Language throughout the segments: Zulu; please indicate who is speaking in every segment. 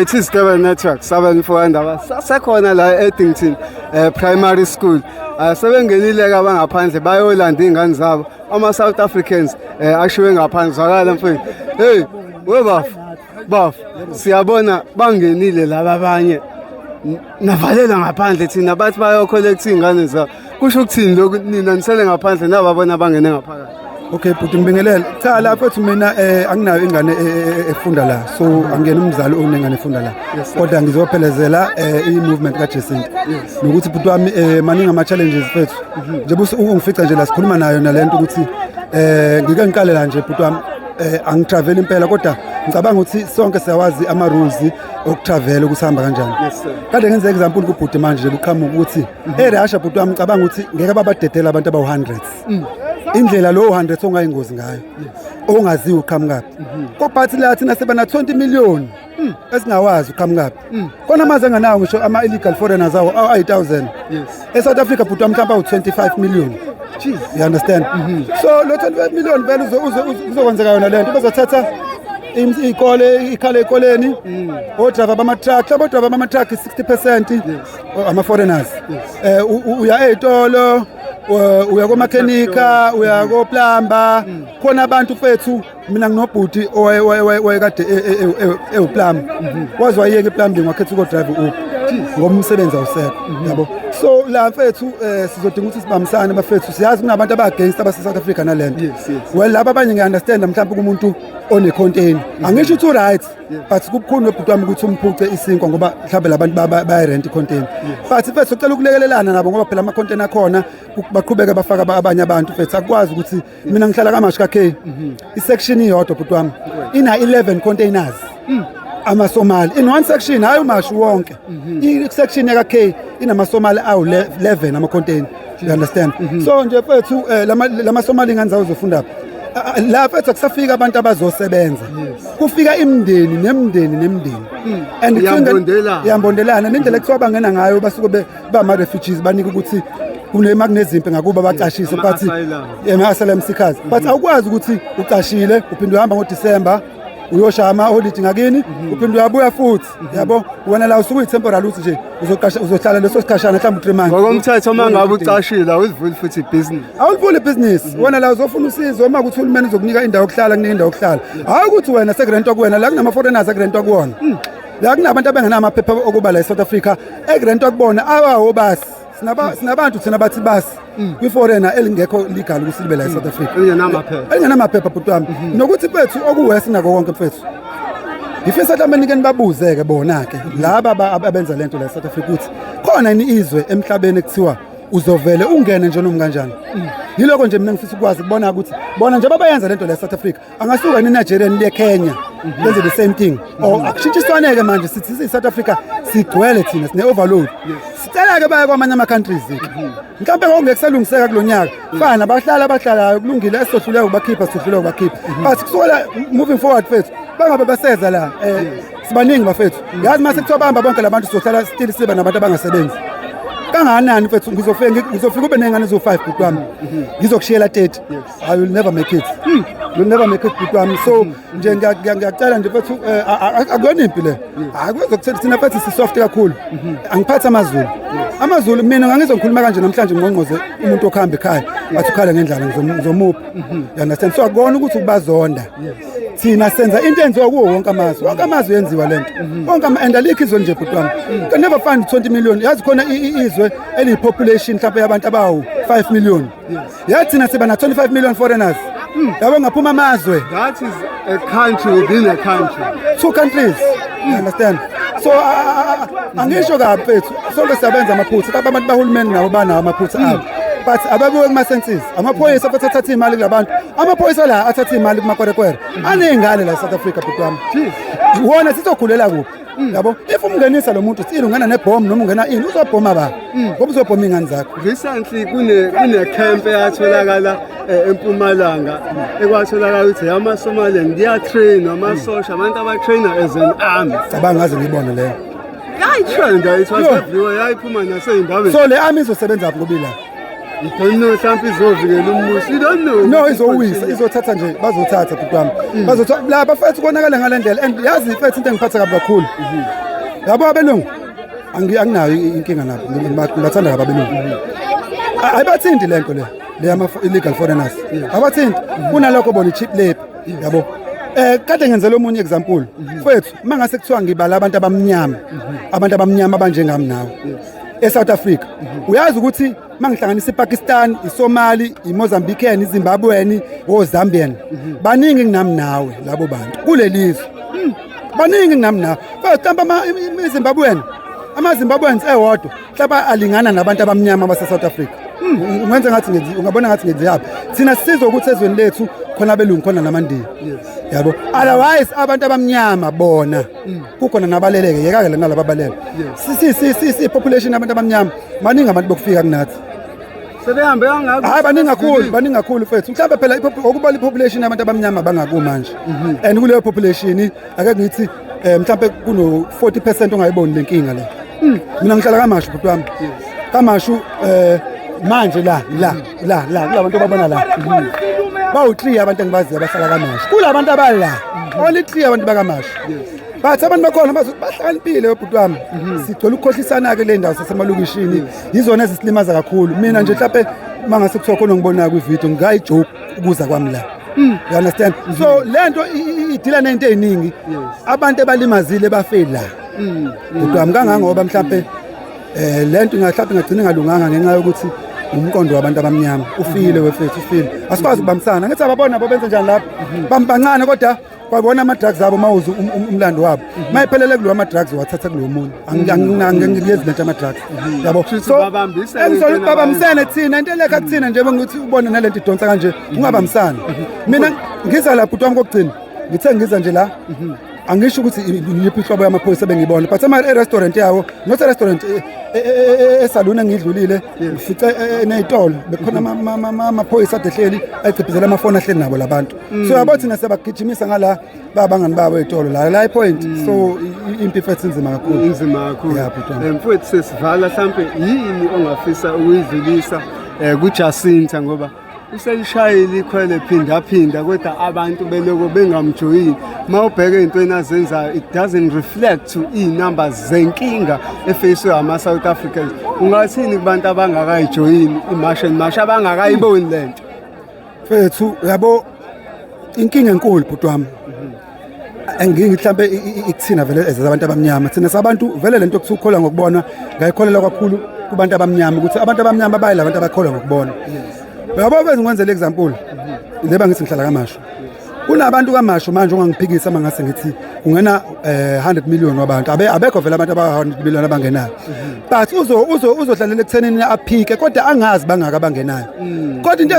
Speaker 1: It is Durban Network 74 ndaba sasekhona la e-Addington Primary School. Sebengenile ke abangaphandle bayolanda izingane zabo. Ama South Africans ashiwe ngaphandle zwakala mfethu. Hey, we baf. Baf, siyabona bangenile laba abanye. Navalela ngaphandle thina bathi bayo-collect izingane zabo. Kusho ukuthini lokhu nina nisele ngaphandle nababona bangene ngaphakathi?
Speaker 2: Okay bhuti, ngibingelele. Cha, la mfethu, mina anginayo ingane efunda la, so angiyena umzali onengane efunda la. Kodwa ngizophelezela i-movement kaJacinta. Nokuthi bhuti wami, maningi ama challenges mfethu. Njengoba ungifica nje la sikhuluma nayo nalento ukuthi ngike ngiqale la nje, bhuti wami, angitravel impela, kodwa ngicabanga ukuthi sonke siyawazi ama rules okutravel ukuthi hamba kanjani.
Speaker 1: Yes sir.
Speaker 2: Kade ngenze example kubhuti manje nje kuqhamuka ukuthi eRussia, bhuti wami, ngicabanga ukuthi ngeke babadedela abantu abawu-hundreds. Indlela lo 100 ongayingozi ngayo ongaziwa uqhamukaphi, kodwa la thina siba na 20 million esingawazi uqhamukaphi. Khona amazwe anganawo ngisho ama-illegal foreigners awo ayi-1000. E-South Africa, bhuti wami, mhlawumbe awu-25 million.
Speaker 1: Jeez.
Speaker 2: You understand? So lo 25 million vele kuzokwenzeka yona lento, bazothatha iy'kole ikhala ey'koleni, odrayiva bama-truck, mhlawumbe odrayiva bama-truck 60% ama-foreigners. Uya ey'tolo, uya komakhenika, uya ko-plumber, khona abantu mfethu. Mina nginobhuti owayekade ewu-plumber, waze wayeka i-plumbing, wakhetha uko-drive u-Uber ngoba umsebenzi awusekho, yabo. So la mfethu, sizodinga ukuthi sibambisane bafethu. Siyazi kunabantu aba-against abase-South Africa nalento. Well, laba abanye ngiya-understand, mhlawumbe kumuntu one-container, angisho ukuthi u-right, but kubukhulu nobhuti wami ukuthi umphuce isinkwa ngoba mhlawumbe labantu bayarent i-container. But mfethu, sicela ukulekelelana nabo ngoba phela ama-container akhona baqhubeke bafaka abanye abantu mfethu. Akukwazi ukuthi mina ngihlala KwaMashu ka-K, i-section iyodwa, bhuti wami, ina 11 containers amaSomali in one section. Hayi, uMashu wonke, i-section yaka-K inamaSomali awu-11 ama-container, you understand? So nje mfethu, lama Somali ingane zawo zofunda phi? La mfethu akusafika abantu abazosebenza, kufika imindeni nemindeni nemindeni and kuthiwa
Speaker 1: Iyambondelana.
Speaker 2: Iyambondelana. Nendlela ekuthiwa bangena ngayo, basuke bama-refugees, banika ukuthi kunema kunezimpi ngakuba bacashise, but
Speaker 1: Ama-asylum.
Speaker 2: Ama-asylum seekers, but awukwazi ukuthi ucashile uphinde uhamba ngoDisemba uyoshaya ama-holiday ngakini, uphinde uyabuya futhi, yabo. Wena la usuke uyi-temporary, ukuthi nje uzoqasha, uzohlala leso sikhashana, mhlawumbe u-3 months.
Speaker 1: Ngokomthetho, uma ngabe ucashile awulivuli futhi ibhizinisi.
Speaker 2: Awulivuli ibhizinisi. Wena la uzofuna usizo uma kuthi uhulumeni uzokunika indawo yokuhlala, kunika indawo yokuhlala, hhayi ukuthi wena sekurentwa kuwena. La kunama-foreigners ekurentwa kuwona, la kunabantu abangenamaphepha okuba la e-South Africa ekurentwa kubona abawobasi. Sinabantu thina bathi basi kwi-foreigner elingekho legal ukuthi libe la e-South Africa.
Speaker 1: Elingenamaphepha.
Speaker 2: Elingenamaphepha, bhuti wami. Nokuthi mfethu, okuwesi nako konke mfethu, ngifisa mhlawumbe nike nibabuze-ke bona-ke laba abenza lento la e-South Africa ukuthi khona yini izwe emhlabeni ekuthiwa uzovele ungene nje noma kanjani. Yiloko nje mina ngifisa ukwazi kubona ukuthi bona nje babayenza lento la e-South Africa, angasuka yini eNigeria niye Kenya benze the same thing, or akushintshiswane-ke manje? Sithi siyi-South Africa sigcwele thina, sine-overload. Sicela-ke baye kwamanye ama-countries-ke mhlawumbe ngokungeke kusalungiseka kulo nyaka. Fine, abahlali abahlalayo kulungile, esizohluleka ukubakhipha, sizohluleka ukubakhipha, but kusukela moving forward mfethu, bangabe baseza la. Sibaningi bafethu, yazi mase kuthiwa bahamba bonke labantu, sizohlala still siba nabantu abangasebenzi kangakanani mfethu? Ngizofika ube ney'ngane eziwu-5, bhuti wami, ngizokushiyela 30. I will never make it, will never make it, bhuti wami. So nje ngiyacela nje mfethu, akuyona impi le, akuzokuthela thina mfethu, si-soft kakhulu. Angiphathi amaZulu, amaZulu mina ngangizokhuluma kanje namhlanje, ngqongqoze umuntu okuhamba ekhaya athi ukhala ngendlala, ngizomupha, you understand? So akubona ukuthi ukubazonda, thina senza into enziwa kuwo wonke amazwe, wonke amazwe yenziwa lento wonke and alikho izwe nje, bhuti wami. You can never find 20 million. Yazi khona izwe eliyi-population mhlawumbe yabantu abawu-5 million, yathi thina siba na 25 million foreigners, yabo, ngaphuma amazwe.
Speaker 1: That is a country within a country.
Speaker 2: Two countries, you understand? So angisho kabi mfethu, sonke siyabenza amaphutha. Kaba abantu bahulumeni nabo banawo amaphutha abo, but ababuke kuma-senses. Amaphoyisa futhi athatha iy'mali kulabantu, amaphoyisa la athatha iy'mali kumakwerekwere aney'ngane la e-South Africa, bhuti wami. Wona sizokhulela kuphi, yabo? If umngenisa lo muntu still ungena nebhomu noma ungena ini, uzobhoma ba ngoba uzobhoma iy'ngane zakho.
Speaker 1: Recently kune camp eyatholakala eMpumalanga, ekwatholakala ukuthi amaSomalian kuya-train amasosha, abantu aba-trainer as an army.
Speaker 2: Cabanga, ngaze ngiyibone leyo.
Speaker 1: Yayi-trenda, it was
Speaker 2: Yo.
Speaker 1: everywhere, yayiphuma nasey'ndabeni.
Speaker 2: So le army izosebenza phi ngoba ila?
Speaker 1: You don't know, mhlawumbe izovikela umbuso. You don't know.
Speaker 2: No, izowisa, izothatha nje, bazothatha bhuti wami, bazothatha la bafethu. Konakala ngale ndlela. And yazi mfethu, into engiphatha kabi kakhulu, yabo abelungu, anginayo inkinga nabo, ngibathanda kabi abelungu. Ayibathinti lento le yama illegal foreigners, abathinti. Kunalokho bona i-cheap labor, yabo. Kade ngenzela omunye example mfethu, mangase kuthiwa ngibala abantu abamnyama, abantu abamnyama abanjengami nawe eSouth Africa, uyazi ukuthi mangihlanganisa iPakistan, iSomali, iMozambican, iZimbabwean, oZambian, baningi kunami nawe labo bantu kulelizwe, baningi kunami nawe. Mhlawumbe ama iZimbabwean, ama-Zimbabweans ewodwa mhlawumbe alingana nabantu abamnyama base-South Africa. Ungenza ngathi ungabona ngathi ngenze yaphi. Thina sisizwe ukuthi ezweni lethu khona abelungu, khona namandiya, yabo. Otherwise abantu abamnyama bona kukhona nabaleleke, yeka-ke lena laba balele. Si population abantu abamnyama baningi, abantu bokufika kunathi.
Speaker 1: Sebehambe kangaka.
Speaker 2: Hayi, baningi kakhulu, baningi kakhulu mfethu. Mhlawumbe phela okubala i-population yabantu abamnyama bangaku manje, and kuleyo population ake ngithi mhlawumbe kuno 40% ongayiboni lenkinga le. Mina ngihlala KaMashu bhuti wami, KaMashu. Manje la la la la kulabantu ababona la bawu-3 abantu engibaziyo abahlala KaMashu, kulabantu abala only 3 abantu bakaMashu, but abantu bakhona bahlakaniphile bhuti wami. Sigcwele ukukhohlisana-ke kule ndawo sasemalokishini, yizona ezisilimaza kakhulu. Mina nje mhlawumbe uma ngase kuthiwa khona ngibonayo kwividiyo, ngingayijoke ukuza kwami la, you understand? So le nto idila ney'nto ey'ningi. Abantu abalimazile bafe la bhuti wami, kangangoba mhlawumbe le nto mhlawumbe ingagcina ingalunganga ngenxa yokuthi umqondo wabantu abamnyama ufile wefethu, ufile. Asikwazi ukubambisana. Ngithi ababona abo benze njani lapho, bancane, kodwa kwabona ama-drugs abo. Mawuze umlando wabo mayiphelele kulowo ama-drugs wathatha kulowo muntu. Angiyezi lento ama-drugs, yabo.
Speaker 1: Shuthi
Speaker 2: So
Speaker 1: babambisene
Speaker 2: engisola
Speaker 1: into
Speaker 2: ukuthi babambisene thina, into elekha kuthina nje bengithi ubone nalento idonsa kanje, ungabambisani. Mina ngiza la bhuti wami kokugcina, ngithe ngiza nje la, angisho ukuthi yiphi inhlobo yamaphoyisa ebengiyibona, but e-restaurant yawo, not e-restaurant, esaluni engidlulile, ngifice ney'tolo bekhona amaphoyisa ade ehleli ayichiphizela amafoni, ahleli nabo labantu. So yabo, thina siyabagijimisa ngala babangani babo ey'tolo la la e-point. So impi mfethu inzima kakhulu.
Speaker 1: Inzima kakhulu.
Speaker 2: Yeah, bhuti wami.
Speaker 1: Mfowethu, sesivala, mhlampe yini ongafisa ukuyidlulisa kuJacinta, ngoba uselishayile ikhwele phinda phinda, kodwa abantu beloko bengamjoyini? Uma ubheke ey'ntweni azenzayo, it doesn't reflect to iy'numbers zenkinga efeyiswe ama-South Africans. Ungathini kubantu abangakayijoyini i-March and March, abangakayiboni le nto?
Speaker 2: Mfethu, yabo, inkinga enkulu bhuti wami, engingi mhlambe ikuthina vele as abantu abamnyama, thina sabantu vele lento okuthiwa ukholwa ngokubona, ngayikholelwa kakhulu kubantu abamnyama, ukuthi abantu abamnyama bayila abantu abakholwa ngokubona, uyabo. Bese ngikwenzela example leba, ngithi ngihlala KaMashu, kunabantu KaMashu manje ongangiphikisa uma ngase ngithi kungena 100 million wabantu, abekho vele abantu aba 100 million abangenayo, but uzo uzo uzohlalela ekuthenini aphike, kodwa angazi bangaka abangenayo. Kodwa into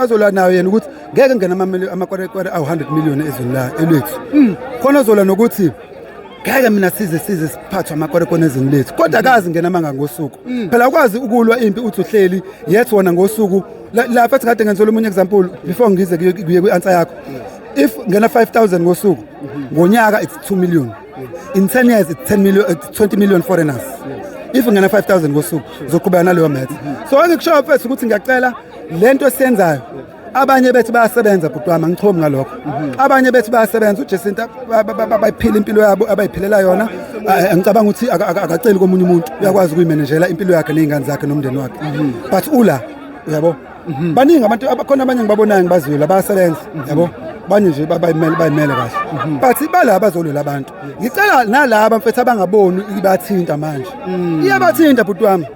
Speaker 2: ezolwa nayo yena ukuthi ngeke ngena amakwerekwere awu 100 million ezweni la elethu khona, ozola nokuthi ngeke mina size siphathwe amakwerekwere ezweni lethu, kodwa akazi ngena manga ngosuku. Phela ukwazi ukulwa impi uthi uhleli yethu wona ngosuku la futhi. Kade ngenzela omunye example before ngize kuye kwi-answer yakho. If ngena 5000 ngosuku, ngonyaka it's 2 million, in 10 years it's 10 million, it's 20 million foreigners. If ngena 5000 ngosuku, uzoqhubeka naleyo math. So engikushoyo mfethu ukuthi ngiyacela, lento esiyenzayo, abanye bethu bayasebenza bhuti wami, angichomi ngalokho, abanye bethu bayasebenza. UJacinta bayiphila impilo yabo abayiphilela yona. Ngicabanga ukuthi akaceli komunye umuntu, uyakwazi ukuyimanejela impilo yakhe ney'ngane zakhe nomndeni wakhe, but ula uyabo baningi abantu abakhona, abanye ngibabonayo, ngibaziyo bayasebenza, yabo, banye nje bayimele kahle, but bala bazolwela abantu. Ngicela nalaba mfethu abangaboni, ibathinta manje, iyabathinta bhuti wami,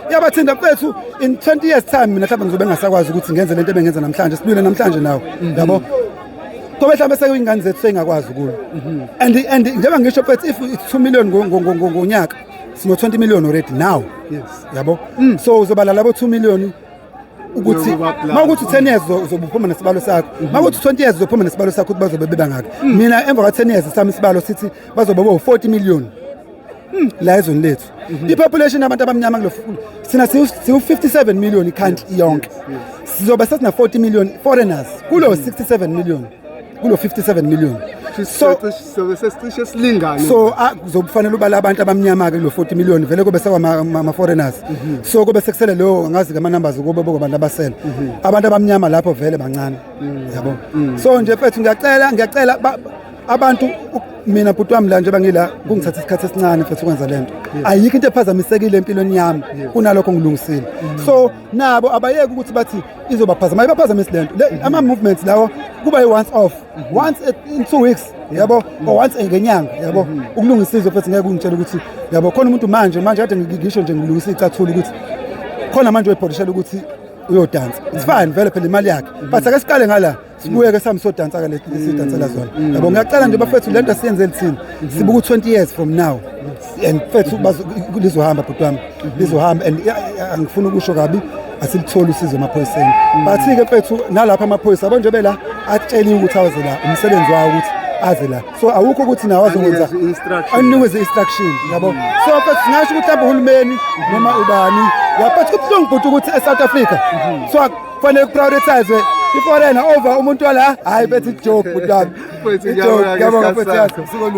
Speaker 2: iyabathinta mfethu. In 20 years time mina mhlawumbe ngizobe ngingasakwazi ukuthi ngenze lento ebengenza namhlanje, silwile namhlanje nawe, yabo, ngoba mhlawumbe sekuyingane zethu seyingakwazi ukulwa. And njengoba ngisho mfethu, if it's 2 million ngonyaka, sino 20 million already now, yabo. So uzobala labo 2 million ukuthi
Speaker 1: Yokuba plus.
Speaker 2: mawukuthi 10 years uzobe uphuma nesibalo sakho, mawukuthi 20 years uzophuma nesibalo sakho ukuthi bazobe bebangaki. Mina emva kwa 10 years sami isibalo sithi bazobe bo 40 million la ezweni lethu. I-population yabantu abamnyama kulo, sina siwu 57 million i-country yonke, sizobe sesina 40 million foreigners kulo 67 million, kulo 57 million.
Speaker 1: Sobe sesicishe silingane.
Speaker 2: So kuzokufanele ubala abantu abamnyama ke kulo 40 million, vele kube sekwa foreigners. So kube sekusele lo, angazi ke ama numbers kube bokubantu abasele. Abantu abamnyama lapho vele bancane, yabo. So nje mfethu, ngiyacela abantu, mina bhuti wami la, njengoba ngila, kungithatha isikhathi esincane mfethu ukwenza lento. Ayikho into ephazamisekile empilweni yami kunalokho ngilungisile. So nabo abayeke ukuthi bathi izobaphazama, ayibaphazamisi lento. Ama movements lawo kuba yi-once off, once in 2 weeks, yabo, or once ngenyanga, yabo. Ukulungisa izwe futhi ngeke ungitshele ukuthi, yabo, khona umuntu manje kade ngisho nje ngilungisa icathulo ukuthi khona manje uyipholishela ukuthi uyodansa. It's fine vele phela, imali yakhe, but ake siqale ngala, sibuyeke sami sodansa ke lesidansela zona, yabo. Ngiyacela nje bafethu, lento asiyenzeli thina, sibuka u20 years from now and mfethu lizohamba, bhuti wami, lizohamba. And angifuni ukusho kabi, asilitholi usizo emaphoyiseni, but-ke mfethu nalapha amaphoyisa yabo nje bela atsheliwe ukuthi awaze la, umsebenzi wawo ukuthi aze la, so awukho ukuthi nawo azokwenza.
Speaker 1: Anikeze instruction.
Speaker 2: Anikeze instruction, yabo. So mfethu singasho ukuthi mhlawumbe uhulumeni noma ubani ya, but kubuhlungu bhuti ukuthi e-South Africa so kufanele kuprioritize i-foreigner over umuntu wala. Hayi, bethi joke, bhuti wami.
Speaker 1: Mfethu,
Speaker 2: I-joke.
Speaker 1: Ngiyabonga
Speaker 2: Ngiyabonga
Speaker 1: ngesikhathi
Speaker 2: mfethu.
Speaker 1: sakho.
Speaker 2: Yazi, suku oluhle.